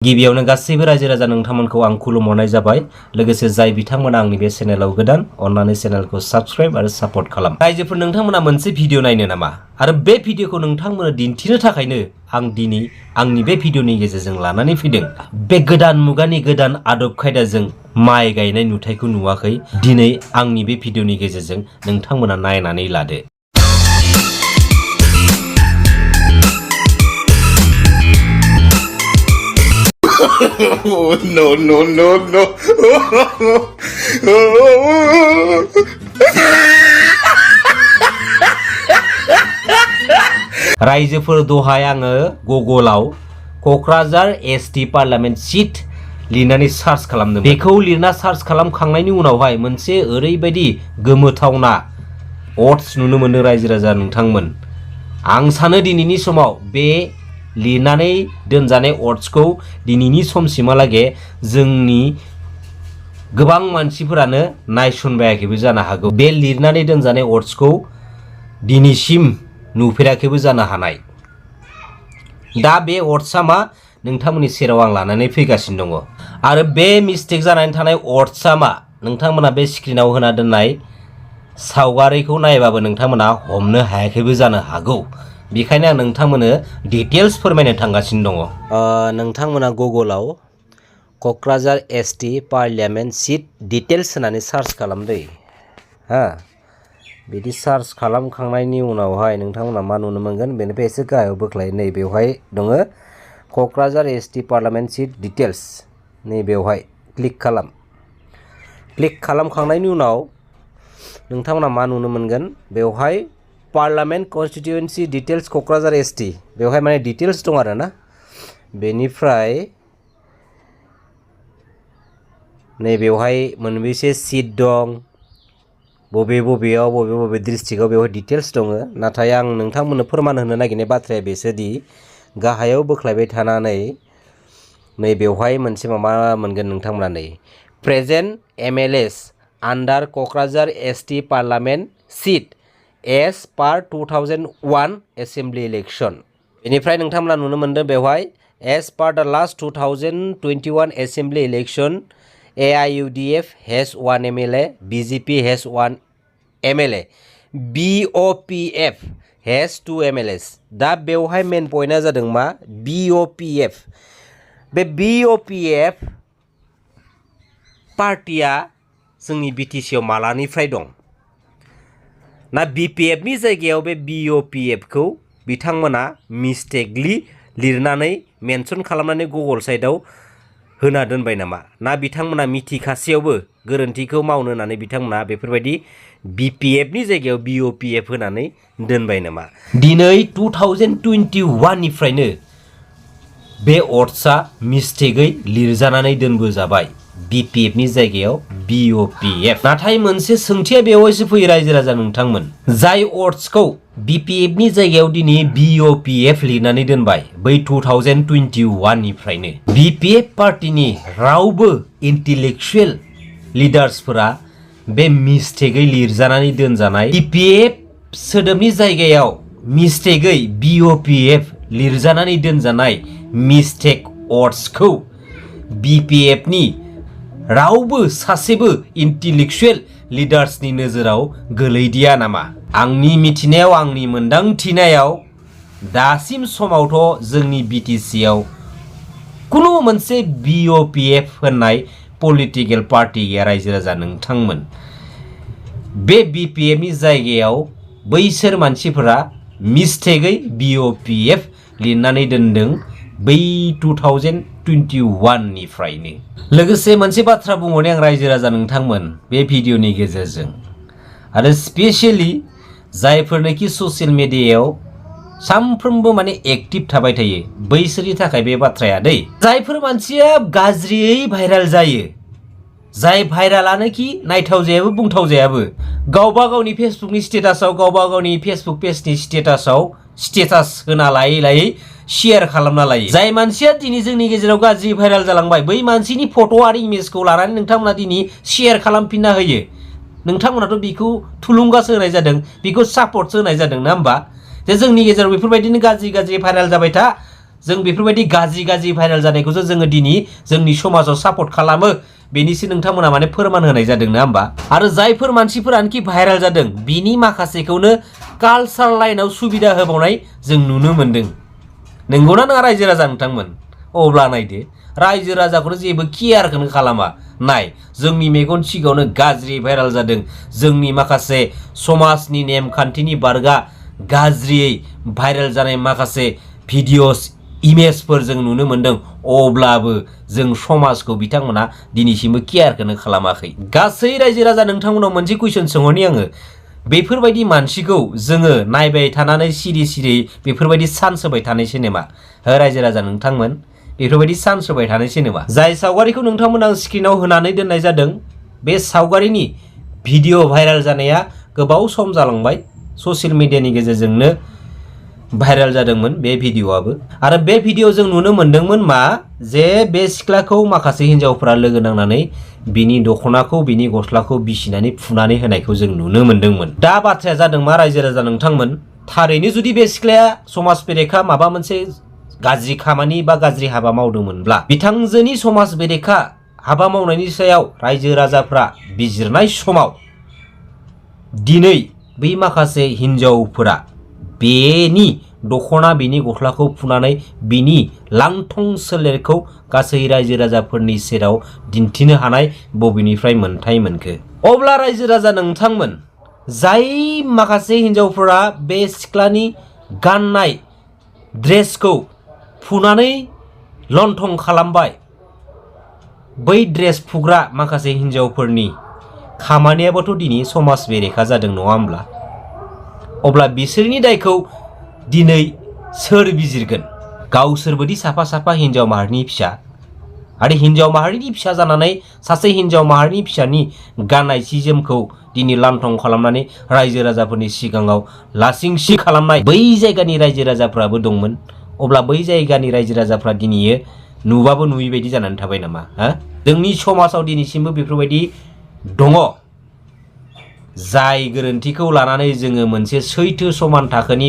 गिबियावनो गासैबो रायजो राजा नोंथांमोनखौ आं खुलुमहरनाय जाबाय। लोगोसे जाय बिथांमोना आंनि बे चेनेलाव गोदान अन्नानै चेनेलखौ साबस्क्राइब आरो सापर्ट खालाम। रायजोफोर नोंथांमोना मोनसे भिडिअ नायनो नामा आरो बे भिडिअखौ नोंथांमोननो दिन्थिनो थाखायनो आं दिनै आंनि बे भिडिअनि गेजेरजों लानानै फैदों। बे गोदान मुगानि गोदान आदब खायदाजों माइ गायनाय नुथायखौ नुवाखै। दिनै आंनि बे भिडिअनि गेजेरजों नोंथांमोना नायनानै लादो। No, no, no, no. रायजोफोर दहाय आङो गुगलाव क'क्राझार एसटि पार्लियामेन्ट सिट लिरनानै सार्च खालामदों। बेखौ लिरना सार्च खालामखांनायनि उनावहाय मोनसे ओरैबायदि गोमोथावना अट्स नुनो मोनदों रायजो राजा नोंथांमोन। आं सानो दिनैनि समाव बे लिरनानै दोनजानाय अट्सखौ दिनैनि समसिमहालागै जोंनि गोबां मानसिफोरानो नायसनबायाखैबो जानो हागौ। बे लिरनानै दोनजानाय अट्सखौ दिनैसिम नुफेराखैबो जानो हानाय। दा बे अट्सआ मा नोंथांमोननि सेराव आं लानानै फैगासिनो दङ। आरो बे मिस्टेक जानानै थानाय अट्सआ मा नोंथांमोना बे स्क्रिनाव होना दोननाय सावगारिखौ नायबाबो नोंथांमोना हमनो हायाखैबो जानो हागौ। बेखायनो आं नोंथांमोननो डिटेल्स फोरमायनो थांगासिनो दङ। नोंथांमोना गुगलाव Kokrajhar ST parliament seat details होनानै सार्च खालामदो। बिदि सार्च खालामखांनायनि उनावहाय नोंथांमोना मा नुनो मोनगोन, बेनिफ्राय एसे गाहायाव बोख्लाय नै बेवहाय दङ Kokrajhar ST parliament seat details. नै बेवहाय क्लिक खालाम। क्लिक खालामखांनायनि उनाव नोंथांमोना मा नुनो मोनगोन, बेवहाय पार्लियामेन्ट कन्स्टिट्युएन्सि डिटेल्स क'क्राझार एसटि बेवहाय माने डिटेल्स दं आरो ना। बेनिफ्राय नै बेवहाय मोनबेसे सिट दं, बबे बबे डिस्ट्रिक्टआव बेवहाय डिटेल्स दङ। नाथाय आं नोंथांमोननो फोरमान होनो नागिरनाय बाथ्राया बेसोदि गाहायाव बोख्लायबाय थानानै नै बेवहाय मोनसे माबा मोनगोन नोंथांमोना, नै present MLAs under Kokrajhar ST parliament seat as per 2001 assembly election. बेनिफ्राय नोंथांमोना नुनो मोनदों बेवहाय as per the last 2021 assembly election AIUDF has 1 MLA, BJP has 1 MLA, BOPF has 2 MLAs। दा बेवहाय मेन पइन्टआ जादों मा, BOPF। बे BOPF पार्टिया जोंनि BTC आव मालानिफ्राय दं ना, BPF नि जायगायाव बे BOPF खौ बिथांमोना मिस्टेकलि लिरनानै मेनसन खालामनानै गुगल साइटआव होना दोनबाय नामा, ना बिथांमोना मिथिखासेयावबो गोरोन्थिखौ मावनो होननानै बिथांमोना बेफोरबायदि BPF नि जायगायाव BOPF होनानै दोनबाय नामा। दिनै 2021 निफ्रायनो बे अट्सआ मिस्टेकै लिरजानानै दोनबोजाबाय BPF नि जायगायाव BOPF। नाथाय मोनसे सोंथिया बेवहायसो फैयो रायजो राजा नोंथांमोन, जाय अट्सखौ BPF नि जायगायाव दिनै BOPF लिरनानै दोनबाय बै 2021 निफ्रायनो BPF पार्टिनि रावबो इन्टेलेक्चुएल लिडार्सफोरा बे मिस्टेकै लिरजानानै दोनजानाय BPF सोदोबनि जायगायाव मिस्टेकै BOPF लिरजानानै दोनजानाय मिस्टेक अट्सखौ BPF नि रावबो सासेबो इन्टेलेक्चुएल लिडार्सनि नोजोराव गोलैदिया नामा। आंनि मिथिनायाव, आंनि मोनदांथिनायाव दासिम समावथ' जोंनि BTC आव कुनु मोनसे BOPF होननाय पलिटिकेल पार्टि गैया रायजो राजा नोंथांमोन। बे BPF नि जायगायाव बैसोर मानसिफोरा मिस्टेकै BOPF लिरनानै दोनदों बै 2021 निफ्रायनो। लोगोसे मोनसे बाथ्रा बुंहरनि आं रायजो राजा नोंथांमोन बे भिडिअनि गेजेरजों, आरो स्पेशली जायफोरनोखि ससियेल मिडियायाव सानफ्रोमबो माने एक्टिभ थाबाय थायो बैसोरनि थाखाय बे बाथ्राया दै। जायफोर मानसिया गाज्रियै भाइराल जायो, जाय भाइरालानोखि नायथाव जायाबो बुंथाव जायाबो, गावबा गावनि फेसबुकनि स्टेटासाव, गावबा गावनि फेसबुक पेजनि स्टेटासाव स्टेटास होना लायै शेयार खालामना लायो। जाय मानसिया दिनै जोंनि गेजेराव गाज्रि भाइराल जालांबाय बै मानसिनि फट' आरो इमेजखौ लानानै नोंथांमोना दिनै शेयार खालामफिनना होयो। नोंथांमोनाथ' बेखौ थुलुंगासो होनाय जादों, बेखौ सापर्टसो होनाय जादों ना होमबा, जे जोंनि गेजेराव बेफोरबायदिनो गाज्रि भाइराल जाबाय था, जों बेफोरबायदि गाज्रि भाइरेल जानायखौसो जोङो दिनै जोंनि समाजाव सापर्ट खालामो बेनिसो नोंथांमोना माने फोरमान होनाय जादों ना होमबा आरो जायफोर मानसिफोरानोखि भाइरेल जादों बिनि माखासेखौनो कालचार लाइनाव सुबिदा होबावनाय जों नुनो मोनदों नंगौना नङा रायजो राजा नोंथांमोन अब्ला नायदो रायजो राजाखौनो जेबो केयारखौनो खालामा नाय जोंनि मेगन सिगाङावनो गाज्रि भाइरेल जादों जोंनि माखासे समाजनि नेमखान्थिनि बारगा गाज्रियै भाइरेल जानाय माखासे भिडिअस इमेजफोर जों नुनो मोनदों अब्लाबो जों समाजखौ बिथांमोना दिनैसिमबो केयारखौनो खालामाखै गासै रायजो राजा नोंथांमोनाव मोनसे कुइसन सोंहरनि आङो बेफोरबायदि मानसिखौ जोङो नायबाय थानानै सिरि बेफोरबायदि चान्स होबाय थानायसो नामा रायजो राजा नोंथांमोन बेफोरबायदि चान्स होबाय थानायसो नामा जाय सावगारिखौ नोंथांमोना स्क्रिनाव होनानै दोननाय जादों बे सावगारिनि भिडिअ भाइरेल जानाया गोबाव सम जालांबाय ससियेल मिडियानि गेजेरजोंनो भाइरेल जादोंमोन बे भिडिअआबो आरो बे भिडिअ जों नुनो मोनदोंमोन मा जे बे सिख्लाखौ माखासे हिन्जावफोरा लोगो नांनानै बिनि दख'नाखौ बिनि गस्लाखौ बिसिनानै फुनानै होनायखौ जों नुनो मोनदोंमोन दा बाथ्राया जादों मा रायजो राजा नोंथांमोन थारैनो जुदि बे सिख्लाया समाज बेरेखा माबा मोनसे गाज्रि खामानि बा गाज्रि हाबा मावदोंमोनब्ला बिथांजोनि समाज बेरेखा हाबा मावनायनि सायाव रायजो राजाफ्रा बिजिरनाय समाव दिनै बै माखासे हिन्जावफोरा बेनि दख'ना बिनि गस्लाखौ फुनानै बिनि लांथं सोलेरखौ गासै रायजो राजाफोरनि सेराव दिन्थिनो हानाय बबेनिफ्राय मोन्थाय मोनखो अब्ला रायजो राजा नोंथांमोन जाय माखासे हिन्जावफोरा बे सिख्लानि गाननाय ड्रेसखौ फुनानै लंथं खालामबाय बै ड्रेस फुग्रा माखासे हिन्जावफोरनि खामानियाबोथ' दिनै समाज बेरेखा जादों नङा होमब्ला अब्ला बिसोरनि दायखौ दिनै सोर बिजिरगोन गावसोरबोदि साफा हिन्जाव माहारिनि फिसा आरो हिन्जाव माहारिनि फिसा जानानै सासे हिन्जाव माहारिनि फिसानि गाननाय सि जोमखौ दिनै लांथं खालामनानै रायजो राजाफोरनि सिगाङाव लासिंसि खालामनाय बै जायगानि रायजो राजाफ्राबो दंमोन अब्ला बै जायगानि रायजो राजाफ्रा दिनै नुबाबो नुयै बायदि जानानै थाबाय नामा जोंनि समाजाव दिनैसिमबो बेफोरबायदि दङ जाय गोरोन्थिखौ लानानै जोङो मोनसे सैथो समान थाखोनि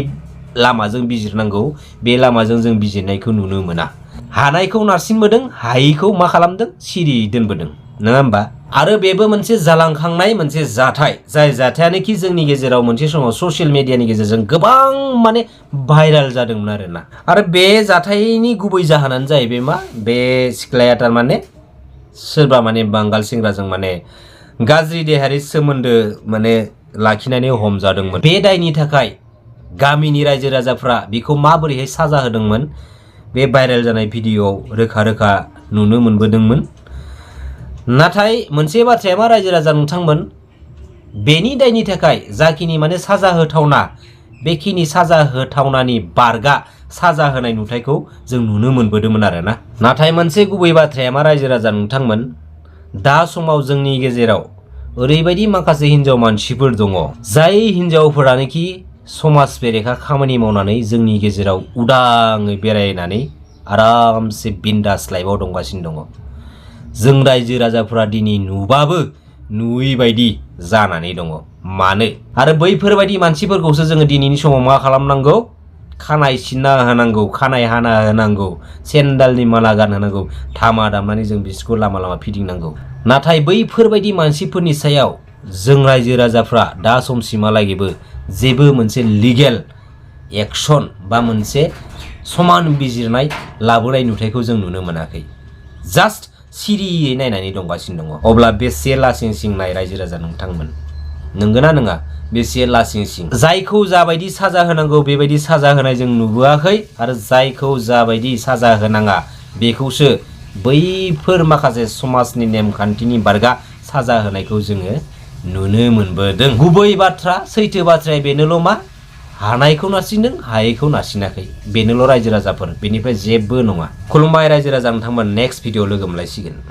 लामाजों बिजिरनांगौ बे लामाजों जों बिजिरनायखौ नुनो मोना हानायखौ नारसिनबोदों हायैखौ मा खालामदों सिरियै दोनबोदों नङा होमबा आरो बेबो मोनसे जालांखांनाय मोनसे जाथाय जाय जाथायानोखि जोंनि गेजेराव मोनसे समाव ससियेल मिडियानि गेजेरजों गोबां माने भाइरेल जादोंमोन आरो बे जाथायनि गुबै जाहोनानो जाहैबाय मा बे सिख्लाया थारमाने सोरबा माने बांगाल सेंग्राजों माने गाज्रि देहायारि सोमोन्दो माने लाखिनानै हमजादोंमोन बे दायनि थाखाय गामिनि रायजो राजाफ्रा बेखौ माबोरैहाय साजा होदोंमोन बे भाइरेल जानाय भिडिअआव रोखा नुनो मोनबोदोंमोन नाथाय मोनसे बाथ्राया मा रायजो राजा नोंथांमोन बेनि दायनि थाखाय जाखिनि माने साजा होथावना बेखिनि साजा होथावनानि बारगा साजा होनाय नुथायखौ जों नुनो मोनबोदोंमोन आरोना नाथाय मोनसे गुबै बाथ्राया मा रायजो राजा नोंथांमोन दा समाव जोंनि गेजेराव ओरैबायदि माखासे हिन्जाव मानसिफोर दङ जाय हिन्जावफोरानोखि समाज बेरेखा खामानि मावनानै जोंनि गेजेराव उदाङै बेरायनानै आरामसे बिन्दास लाइफआव दंगासिनो दङ जों रायजो राजाफोरा दिनै नुबाबो नुयै बायदि जानानै दङ मानो आरो बैफोरबायदि मानसिफोरखौसो जोङो दिनैनि समाव मा खालामनांगौ खानाय सिनना होनांगौ खानाय हाना होनांगौ सेन्डालनि माला गानहोनांगौ धामा दामनानै जों बिसोरखौ लामा फिदिंनांगौ नाथाय बैफोरबायदि मानसिफोरनि सायाव जों रायजो राजाफ्रा दा समसिमहालागैबो जेबो मोनसे लिगेल एक्सन बा मोनसे समान बिजिरनाय लाबोनाय नुथायखौ जों नुनो मोनाखै जास्ट सिरियै नायनानै दंगासिनो दङ अब्ला बेसे लासिं सिंनाय रायजो राजा नोंथांमोन नंगौना नङा बेसे लासिं सिं जायखौ जाबायदि साजा होनांगौ बेबायदि साजा होनाय जों नुबोआखै आरो जायखौ जाबायदि साजा होनाङा बेखौसो बैफोर माखासे समाजनि नेमखान्थिनि बारगा साजा होनायखौ जोङो नुनो मोनबोदों गुबै बाथ्रा सैथो बाथ्राया बेनोल' मा हानायखौ नारसिनदों हायैखौ नारसिनाखै बेनोल' रायजो राजाफोर बेनिफ्राय जेबो नङा खुलुमबाय रायजो राजा नोंथांमोन नेक्स्ट भिडिअ लोगो मोनलायसिगोन।